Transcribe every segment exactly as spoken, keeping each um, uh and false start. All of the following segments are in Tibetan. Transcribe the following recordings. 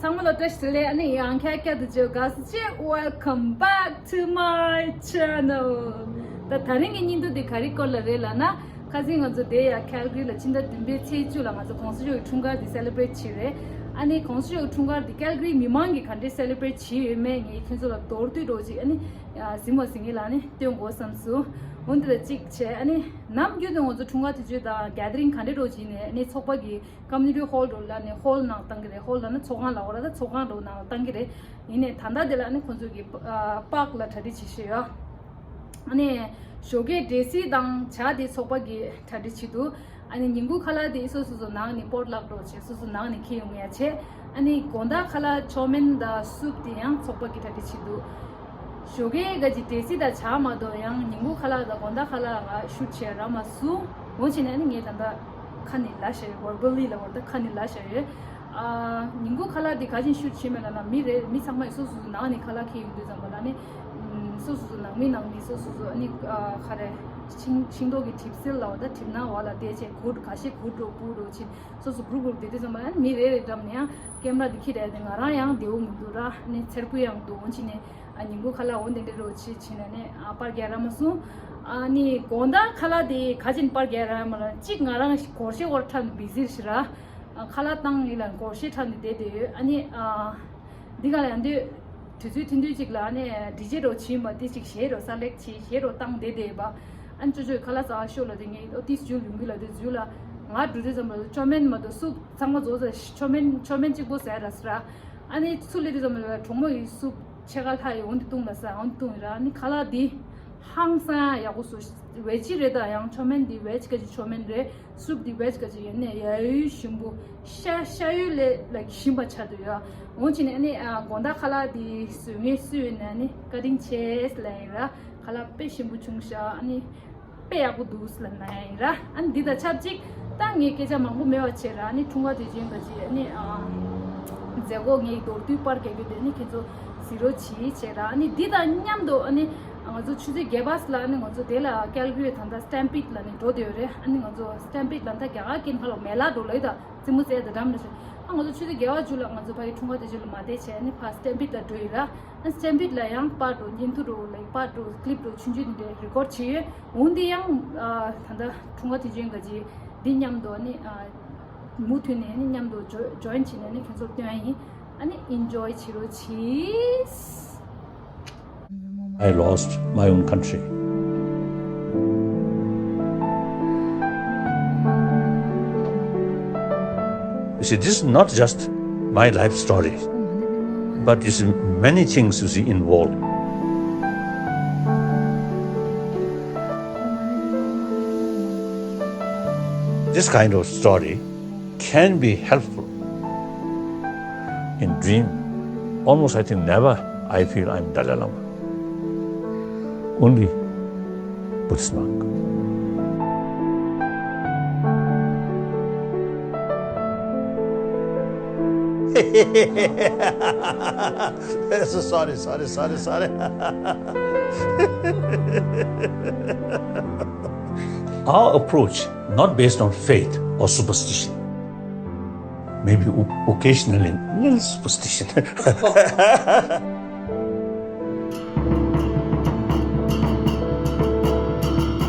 ཚང་མ་ལ་བཀྲ་ཤིས་བདེ་ལེགས། ཨ་ནི་ཡང་བསྐྱར་བསྐྱར་དུ་བརྗོད་དགའ་བསུ་ཆེ། Welcome back to my channel. ད་ད་རིང་གི་བརྙན་ཐུང་འདི་ག་རེ་སྐོར་ལ་རེད་ལབ་ན། ཁ་སང་ང་ཚོ་དེ་ཡ་ཀལ་གྷི་རི་ལ་ཕྱི་ཟླ་བདུན་པའི་ཚེས་བཅུ་ལ་ང་ཚོ་གོང་ས་མཆོག་གི་འཁྲུངས་སྐར་འདི་སེ་ལེ་བྷི་རེཊ་བྱས་རེད། ཨ་ནི་གོང་ས་མཆོག་གི་འཁྲུངས་སྐར་འདི་ཀལ་གྷི་རི་མི་མང་གིས་ག་འདྲས་སེ་ལེ་བྷི་རེཊ་བྱས་ཡོད་མེད་ངས་ཁྱོད་ཚོ་ལ་མདོར་བསྡུས་འདྲ་བོ་ཅིག་ཨ་ནི་གཟིགས་མ་གཟིགས་ངེད་ལ་ནི་སྟོན་དགོས་བསམ་སོང་། འོ་འདི་ལ་གཅིག་བྱས། ཨ་ནི་ནམ་རྒྱུན་དུ་ང་ཚོ་འཁྲུངས་སྐར་དུས་ཚོད་དང་གེ་དེ་རིང་ག་འདྲས་འདྲ་བོ་ཅིག་ནས་ཨ་ནི་ཚོགས་པ་གི་ཀོ་མུ་ནི་ཊི་ཧོལ་འདྲ་བོ་ལ་ནི་ཧོལ་ནང་བཏང་གི་རེད། ཧོལ་ལབ་ན་ཚོགས་ཁང་ལབ་དགོས་རེད། ད་ཚོགས་ཁང་འདྲ་བོ་ནང་ལ་བཏང་གི་རེད། ཡིན་ནའི་ད་ལྟ་དེ་ལ་ནི་ཁོང་ཚོ་གི་ཨ་པཱརྐ་ལ་གྲ་སྒྲིག་བྱེད་བཞིན་ཡོད། ཨ་ནི་ཞོགས་ཀའི་འབྲས་སིལ་དང་ཇ་དེ་ཚོགས་པ་གིས་གྲ་སྒྲིག་བྱེད་འདུག་ཨ་ནི་ཉིན་གུང་ཁ་ལག་དེ་སོ་སོ་སོ་ནང་ནས་པོཊ་ལག་འདྲ་བོ་བྱས་སོ་སོ་ནང་ནས་འཁྱེར་ཡོང་ཡ་བྱས། ཨ་ནི་དགོང་དག་ཁ་ལག་ཆོ་མེན་དང་སུབ་དེ་ཡང་ཚོགས་པ་གིས་གྲ་སྒྲིག་བྱེད་འདུག་ཞོགས་ཀའི་ག་ཅིག་འབྲས་སིལ་དང་ཇ་མ་གཏོགས་ཡང་ཉིན་གུང་ཁ་ལག་དང་དགོང་དག་ཁ་ལག་ལ་ཤུཊ་བྱས་རག་མ་སོང་། འོ་བྱས་ནས་ཨ་ནི་ངས་ད་ལྟ་ཁ་ནས་ལབ་བཞག་ཡོད། ཝར་བལ་ལི་ལབ་དགོས་རེད། ད་ཁ་ནས་ལབ་བཞག་ཡོད། ཨ་ཉིན་གུང་ཁ་ལག་འདི་ག་ཅིག་ཤུཊ་བྱས་མེད་ལབ་ན། མི་རེ་མི་ཚང་མས་སོ་སོ་སོ་ནང་ནས་ཁ་ལག་འཁྱེར་ཡོང་དུས་ཙམ་པ་ལ་ནི་སོ་སོ་སོ་ནང་མི་ནང་མི་སོ་སོ་སོ་ཨ་ནི་ཨ་ག་རེ་ཤིང་ཤིང་ཏོག་གི་གྲིབ་བསིལ་ལབ་དགོས་རེད། ད་གྲིབ་ནག་འོག་ལ་བསྡད་བྱས་གུར་ཁ་ཤས་གུར་འདྲ་བོ་སྤོ་འདྲ་བོ་བྱས་སོ་སོ་གུར་གུར་བསྡད་དུས་ཙམ་པ་ལ་ནི་མི་རེ་རེ་འགྲམ་ནས་ཡང་ཀེམ་ར་འདི་འཁྱེར་བསྡད་དེ་ང་རང་ཡང་བདེ་པོ་མི་འདུག་ར། ཨ་ནི་འཚེར་པོ་ཡང་འདུག་འོ་བྱས་ནས། ཨ་ཉིན་གུང་ཁ་ལག་འོ་དེ་འདྲ་འདྲ་བོ་བྱས་བྱས་ནས་ནི་ཨ་པར་རྒྱག་རག་མ་སོང་། ཨ་ནི་དགོང་དག་ཁ་ལག་དེ་ག་ཅིག་པར་རྒྱག་རག་མ་ལ་གཅིག་ང་རང་སྒོར་གཞས་སྐོར་འཁྲབ་ནས་བི་ཟི་རེད་ཤག་ར། ཨ་ཁ་ལག་བཏང་ཡིན་ལ་སྒོར་གཞས་འཁྲབ་ནས་བསྡད་བསྡད་ཡོད། ཨ་ནི་ཨ་འདི་ག་ལ་ཡང་དུས་དུས་ཚོད་ཐུང་ཐུང་ཅིག་ལ་ཨ་ནི་ཌི་ཇེ་འདྲ་བོ་བྱས་པ་དེ་ཅིག་གཞས་འདྲ་བོ་སེ་ལེག་བྱས་གཞས་འདྲ་བོ་བཏང་བསྡད་བསྡད་ཡོད་པ། ཨ་ནི་ཅོ་ཅོས་ཁ་ལག་ཟ་ཤོག་ལབ་དུས་ངས་ཨོ་ཏིས་འཇུ་ལུང་གི་ལབ་དུས་འཇུ་ལ་ང་འགྲོ་དུས་ཙམ་པ་ལ་ཅོ་མེན་མ་གཏོགས་སུབ་ཚང་མ་རྫོགས་ཚར། ཅོ་མེན་ཅོ་མེན་གཅིག་པོ་ཟ་ར་ཟེར་ར། ཨ་ནི་ཚུར་སླེབས་དུས་ཙམ་པ་ལ་གྲོགས་མོ་ཡིས་སུབ་ཕྱེད་ཀ་ལྷག་ཡོད། འོ་འདི་བཏུང་ལ་ཟེར། འོ་འདི་བཏུང་ཡིན་ར། ཨ་ནི་ཁ་ལག་འདི་ཧང་སང་ཡག་པོ་བཟོ། ཝེ་ཇི་རེད། ད་ཡང་ཅོ་མེན་འདི་ཝེ་ཇི་ག་ཅིག་ཅོ་མེན་རེད། སུབ་འདི་ཝེ་ཇི་ག་ཅིག་ཡིན་ནའི་ཡ་ཡུལ་ཞིམ་པོ་ཤ་ཤ་ཡོད་ལས་ལ་ཞིམ་པ་ཆགས་འདུག་ཡ། འོ་བྱས་ནས་ཨ་ནི་ཨ་དགོང་དག་ཁ་ལག་འདི་བཟོ་མཁན་སུ་ཡོད་ན་ཨ་ནི་བཀའ་དྲིན་ཆེ་ལབ་ཡིན་ར། ཁ་ལག་དཔེ་ཞིམ་པོ་བྱུང་ཤག་ཨ་ནི་དཔེ་ཡག་པོ་འདུག་ལབ་ན་ཡིན་ར། ཨ་ནི་འདི་དང་ཆབས་ཅིག་ད་ངས་སྐད་ཆ་མང་པོ་མེད་པ་བྱས་ར། ཨ་ནི་འཁྲུངས་སྐར་དུས་ཆེན་ག་ཅིག་ཨ་ནི་ཨ་མཛད་སྒོ་ངས་མདོར་བསྡུས་པར་རྒྱག་རྒྱུ་དེ་ཨ་ནི་ཁྱེད་ཚོ་གཟིགས་རོགས་བྱེད་བྱས་ར། ཨ་ནི་འདི་དང་མཉམ་དུ་ཨ་ནི་ང་ཚོ་ཆུ་ཚོད་བརྒྱད་པ་ལ་ཨ་ནི་ང་ཚོ་དེ་ལ་ཀལ་གྷི་རི་ད་ལྟ་སི་ཊེམ་པིཌ་ལབ་ནས་འགྲོ་བསྡད་ཡོད་རེད། ཨ་ནི་ང་ཚོ་སི་ཊེམ་པིཌ་ལབ་ད་རྒྱ་གར་སྐད་ནང་ལ་མེ་ལ་འགྲོ་ལབ་ཡོད། ད་རྩེད་མོ་རྩེ་ཡ་དང་འདྲ་མི་འདྲ་བྱས། ཨ་ང་ཚོ་ཆུ་ཚོད་བརྒྱད་པ་མཇུག་ལ་ང་ཚོ་ཕ་གི་འཁྲུངས་སྐར་དུས་ཆེན་ལ་མ་བསྡད་བྱས་ཨ་ནི་ཕར་སི་ཊེམ་པིཌ་ལ་འགྲོ་ཡིན་ར། ཨ་སི་ཊེམ་པིཌ་ལ་ཡང་པར་འདྲ་བོ་བརྙན་ཐུང་འདྲ་བོ་ལའིཀ་པར་འདྲ་བོ་ཀི་ལིབ་འདྲ་བོ་ཆུང་ཆུང་འདི་འདྲ་རི་ཀོཌ་བྱས་ཡོད། འོ་འདི་ཡང་ཨ་ད་ལྟ་འཁྲུངས་སྐར་དུས་ཆེན་ག་ཅིག་འདི་མཉམ་དུ་ཨ་ནི་ཨ་མུ་མཐུད་ནས་ཨ་ནི་མཉམ་དུ་ཇོ་ཇོ་ཡིན་བྱས་ནས་ཨ་ནི་ཁྱེད་ཚོར་སྟོན་ཡ་ཡིན། ཨ་ནི་ཨེན་ཇོའི་བྱེད་རོགས་གྱིས། I lost my own country. You see, this is not just my life story, but it's many things you see involved. This kind of story can be helpful. In dream, almost I think never I feel I'm Dalai Lama. Only Buddhist monk. Sorry, sorry, sorry, sorry. Our approach not based on faith or superstition. Maybe o- occasionally, little superstition.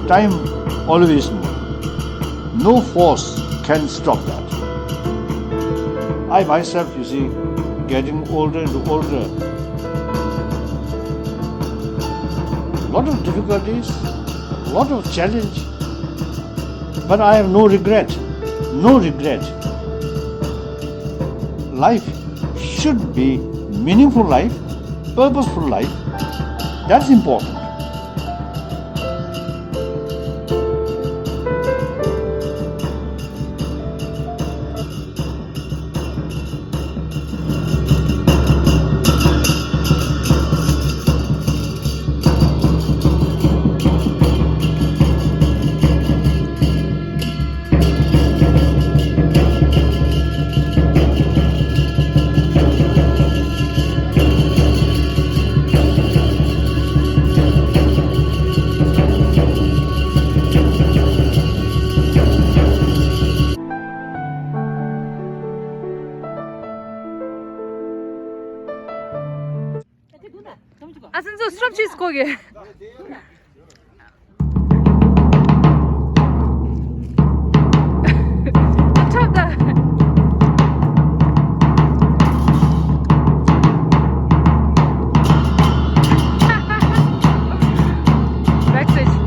Time always moves. No force can stop that. I myself, you see, getting older and older. Lot of difficulties, lot of challenge. But I have no regret, no regret. Life should be meaningful life, purposeful life. That's important. ཨ་སེམས་ཚོ་སྲབ་ཆེས་ཁོ་གི། ཁྲབ་ད། Backstage.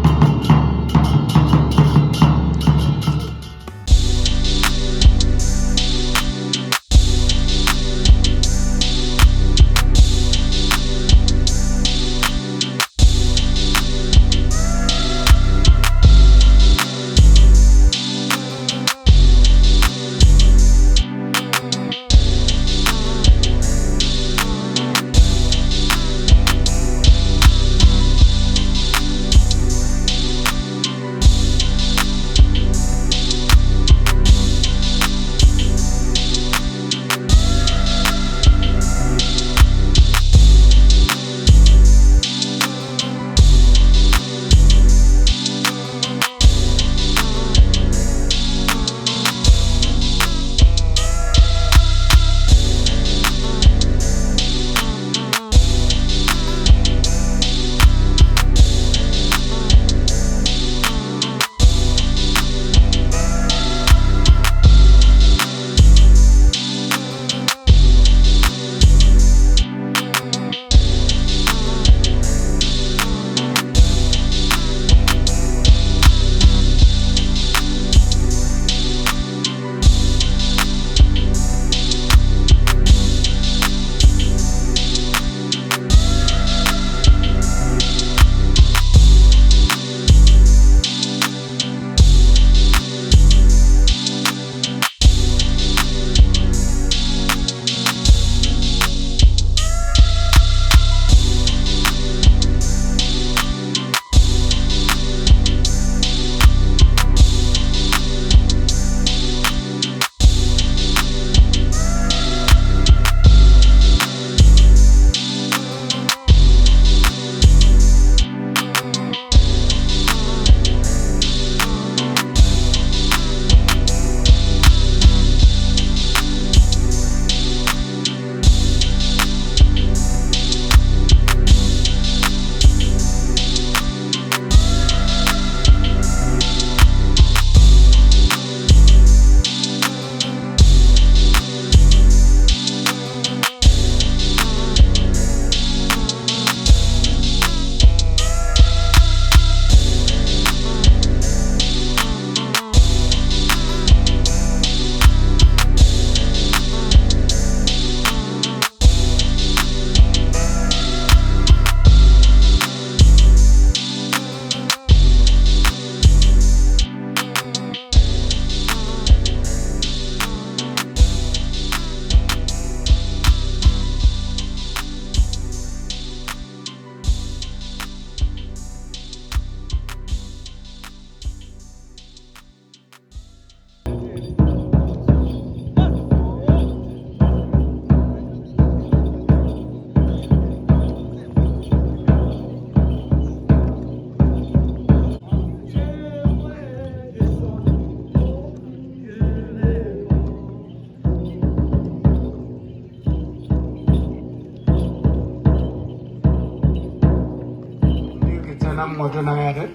ལུས་ཀྱི་མཚན་ལམ་ངོ་སྤྲོད་གནང་ཡ་རེད།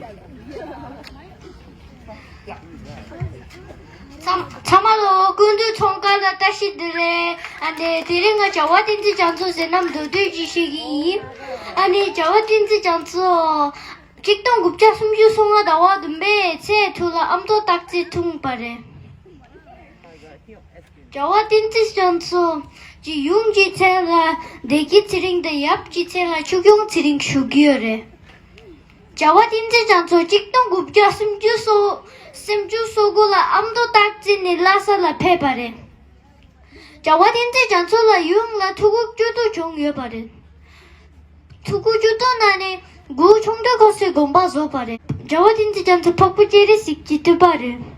ཚང་ཚང་མ་ལོ་སྐུ་མདུན་ཚོགས་ཁང་ལ་བཀྲ་ཤིས་བདེ་ལེགས། ཨ་ནི་དེ་རིང་ང་བྱ་བ་བསྟན་འཛིན་རྒྱ་མཚོ་ཟེར་ན་མདོ་སྟོད་ཀྱི་ཞིག་ཡིན། ཨ་ནི་བྱ་བ་བསྟན་འཛིན་རྒྱ་མཚོ་གཅིག་སྟོང་དགུ་བརྒྱ་སུམ་ཅུ་སོ་ལྔ་ཟླ་བ་བདུན་པའི་ཚེས་དྲུག་ལ་ཨ་མདོ་སྟག་རྩེ་འཁྲུངས་པ་རེད། རྒྱལ་བ་བསྟན་འཛིན་རྒྱ་མཚོ་གི་ཡུམ་གྱི་མཚན་ལ་བདེ་སྐྱིད་ཚེ་རིང་དང་ཡབ་ཀྱི་མཚན་ལ་ཆོས་སྐྱོང་ཚེ་རིང་ཞུ་གི་ཡོད་རེད། རྒྱལ་བ་བསྟན་འཛིན་རྒྱ་མཚོ་གཅིག་སྟོང་དགུ་བརྒྱ་སུམ་ཅུ་སོ་སུམ་ཅུ་སོ་དགུ་ལ་ཨ་མདོ་སྟག་རྩེ་ནས་ལྷ་ས་ལ་ཕེབས་པ་རེད། རྒྱལ་བ་བསྟན་འཛིན་རྒྱ་མཚོ་ལ་ཡུམ་ལ་ཕྲུ་གུ་བཅུ་དྲུག་བྱུང་ཡོད་པ་རེད། ཕྲུ་གུ་བཅུ་དྲུག་ནང་ནས་དགུ་ཆུང་འབྲིང་གོང་ས་དགོན་པ་བཟོས་པ་རེད། རྒྱལ་བ་བསྟན་འཛིན་རྒྱ་མཚོ་འཕགས་པ་སྤྱན་རས་གཟིགས་ཀྱི་སྤྲུལ་པ་རེད།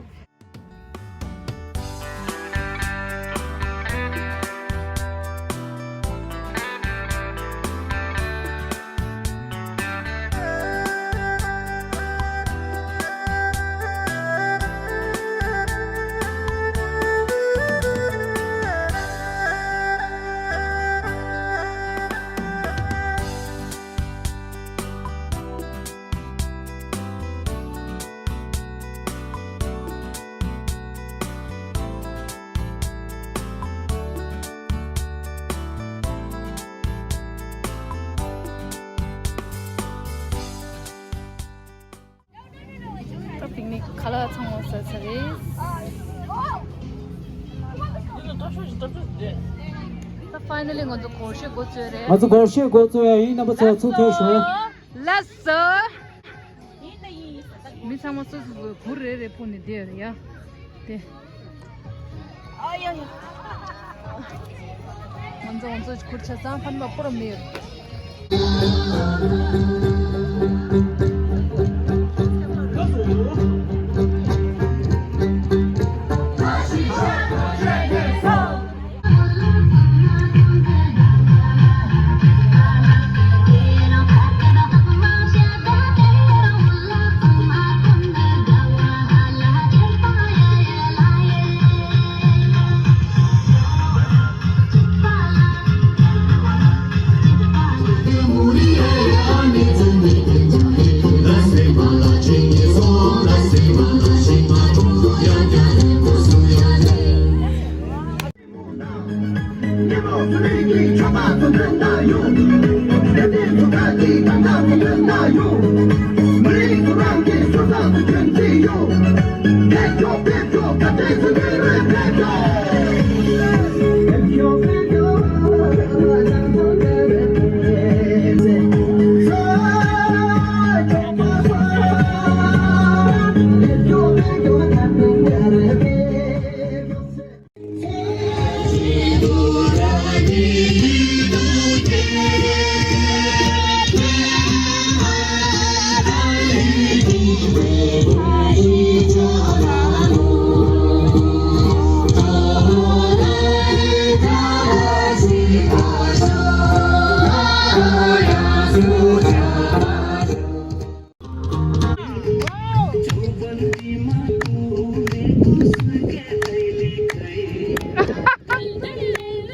ཁ་ལག་ཚང་མ་ཟ་ཚར་རེད། ད་ཕའི་ནལ་ལི་ང་ཚོ་སྒོར་གཞས་འགོ་བཙུགས་རེད། ང་ཚོ་སྒོར་གཞས་འགོ་བཙུགས་ཡ་ཡིན། རྣམ་པ་ཚོ་ཚུར་ཕེབས་ཤོག་ལགས་སོ། མི་ཚང་མ་སོ་སོ་སོ་གུར་རེ་རེ་ཕུབ་ནས་བསྡད་ཡ། དེ། ཨ་ཡ་ཡ། ང་ཚོ་ང་ཚོ་གུར་ཆ་ཚང་ཕན་པ་པོ་ར་མེད།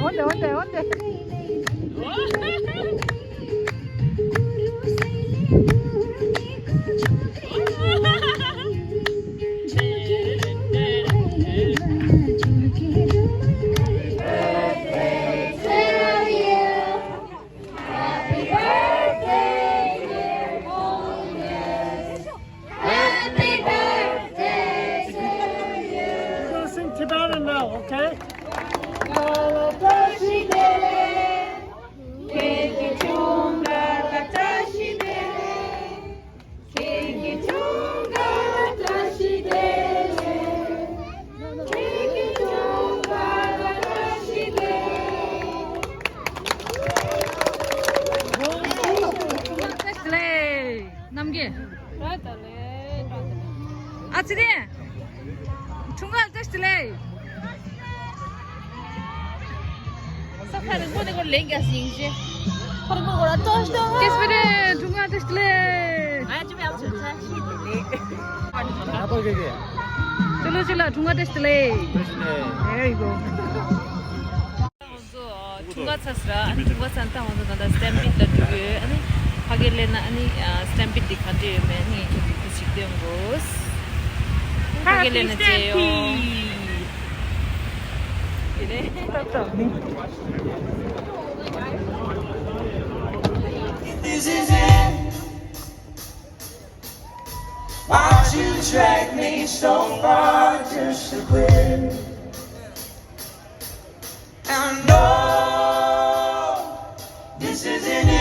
འོན་ཏེ་འོན་ཏེ་འོན་ཏེ། Happy birthday, dear Congress. Happy birthday to you. We're gonna sing Tibetan now, okay? ནམ་རྒྱལ། ཨ་ཙི་རེད། འཁྲུངས་སྐར་བཀྲ་ཤིས་བདེ་ལེགས། ས་ཁ་རིང་པོ་ནས་ཁོར་ལན་རྒྱག་ཟིན་ཞེས། ཁོ་རིང་པོ་ཁོ་ར་ཏོ་ཤ་ཏོ། ཀེས་པི་རི་འཁྲུངས་སྐར་བཀྲ་ཤིས་བདེ་ལེགས། ང་ཡ་ཅི་མ་ཡ་ཆུ་ཚ་ཤི་བདེ་ལེགས། ཡ་པོ་གེ་གེ། ཅི་ལོ་ཅི་ལ་འཁྲུངས་སྐར་བཀྲ་ཤིས་བདེ་ལེགས། བཀྲ་ཤིས་བདེ་ལེགས། ཨེ་ཡི་གོ། ང་ཚོ་འཁྲུངས་སྐར་ཚར་སོང་ར། ཨ་ནི་འཁྲུངས་སྐར་ཚར་ན་ད་ང་ཚོ་ད་ལྟ་སི་ཊེམ་པིཌ་ལ་འགྲོ་གི་ཡོད། ཨ་ནི་ཕ་གིར་སླེབས་ན་ཨ་ནི་སི་ཊེམ་པིཌ་འདི་ག་འདྲ་ཡོད་མེད་ཨ་ནི་ཁྱེད་ཚོ་གཟིགས་ཏེ་ཡོང་དགོས། ཕ་གིར་སླེབས་ན་མཇལ་ཡོང་། དེ་ནས་ད་ལྟ། This is it. Why'd you drag me so far just to quit? And no, this isn't it.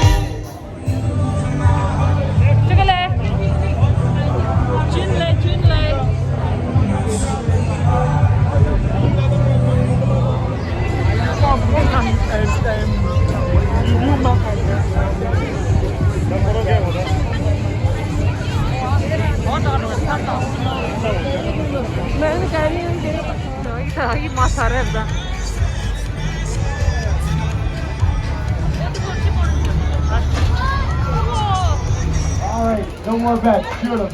All right, no more bets. Beautiful.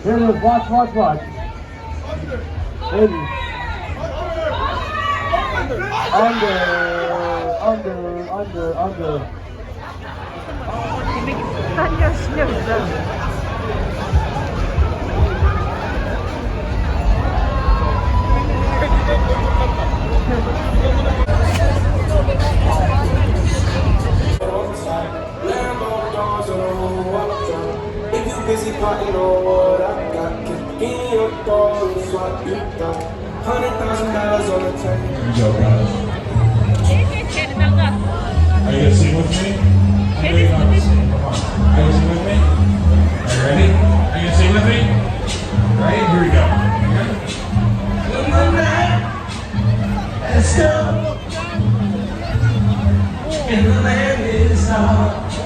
Here it is. Watch, watch, watch. Ready. Under, under, under, under. If you busy partying on what I got. Hundred thousand dollars on the table. Are you gonna sing with me? Are you gonna sing? Come on. Are you gonna sing with me? Are you ready? Are you gonna sing with me? Right, here we go. Ready? Let's go. And the land is ours.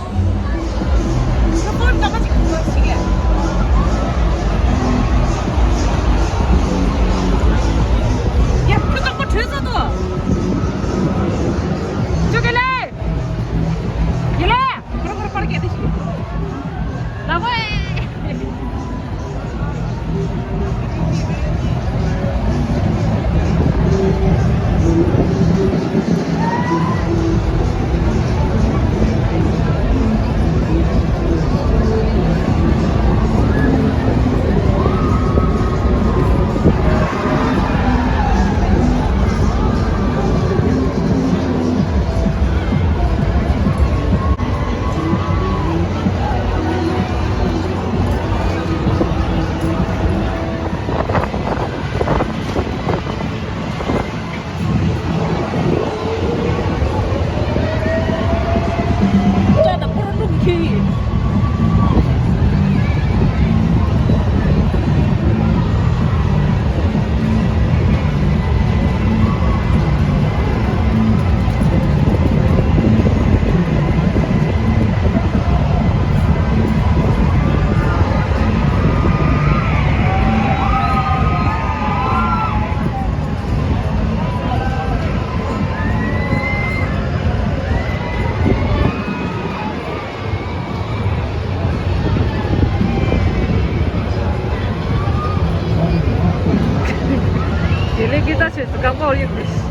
དེ་ལས་ཀི་ཏ་ཆོས་སུ་ཀ་པོ་ཡོད་པས།